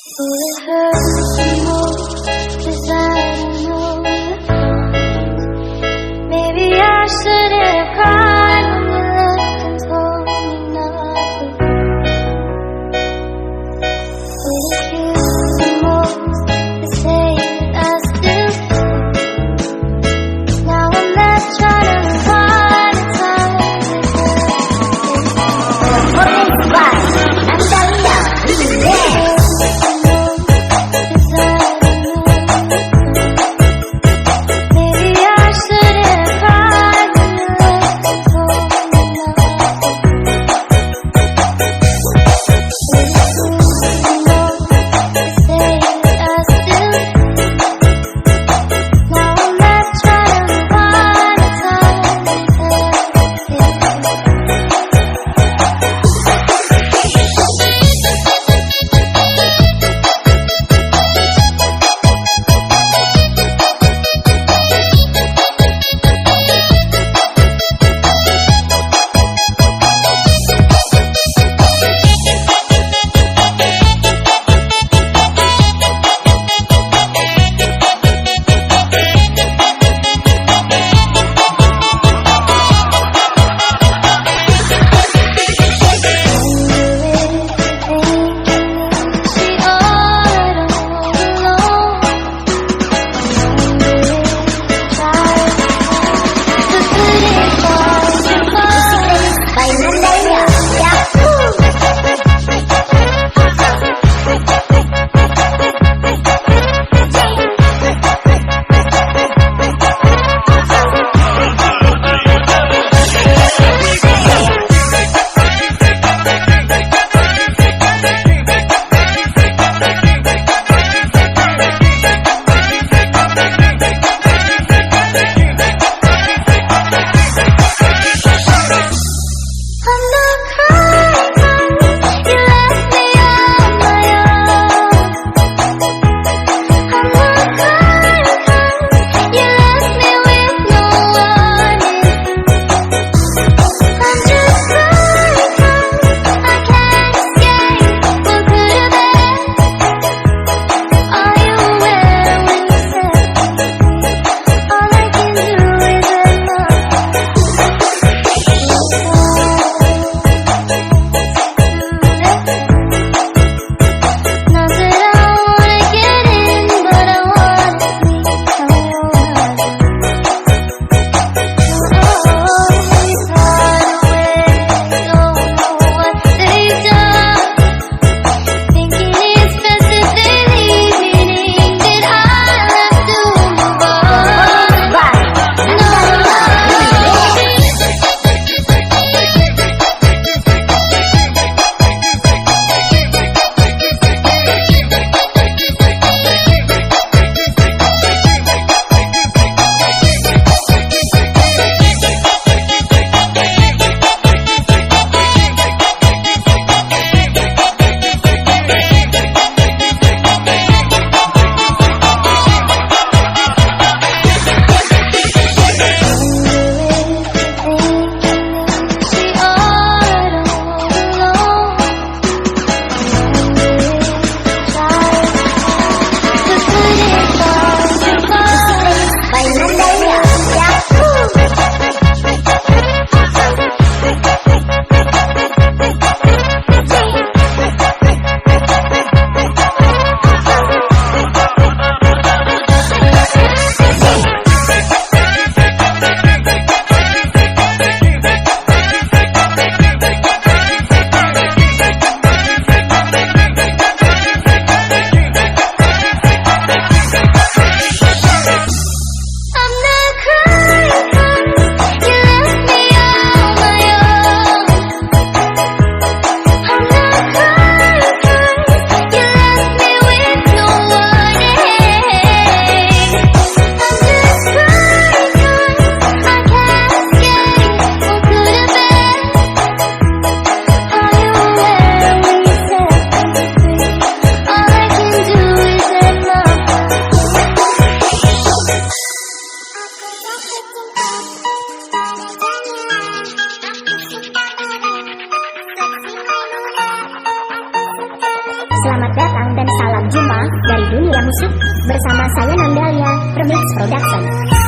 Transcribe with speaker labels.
Speaker 1: Oh, it hurts the most 'cause I don't know your fault. Maybe I shouldn't have cried when you left and told me not to. But it kills the most to say that I still do. Now I'm left trying to rewind the time because
Speaker 2: Performance by Natalia Remix.
Speaker 1: it hurts the most 'cause I don't know your fault.
Speaker 2: Selamat datang dan salam jumpa dari dunia musik bersama saya Nandalia Remix Production.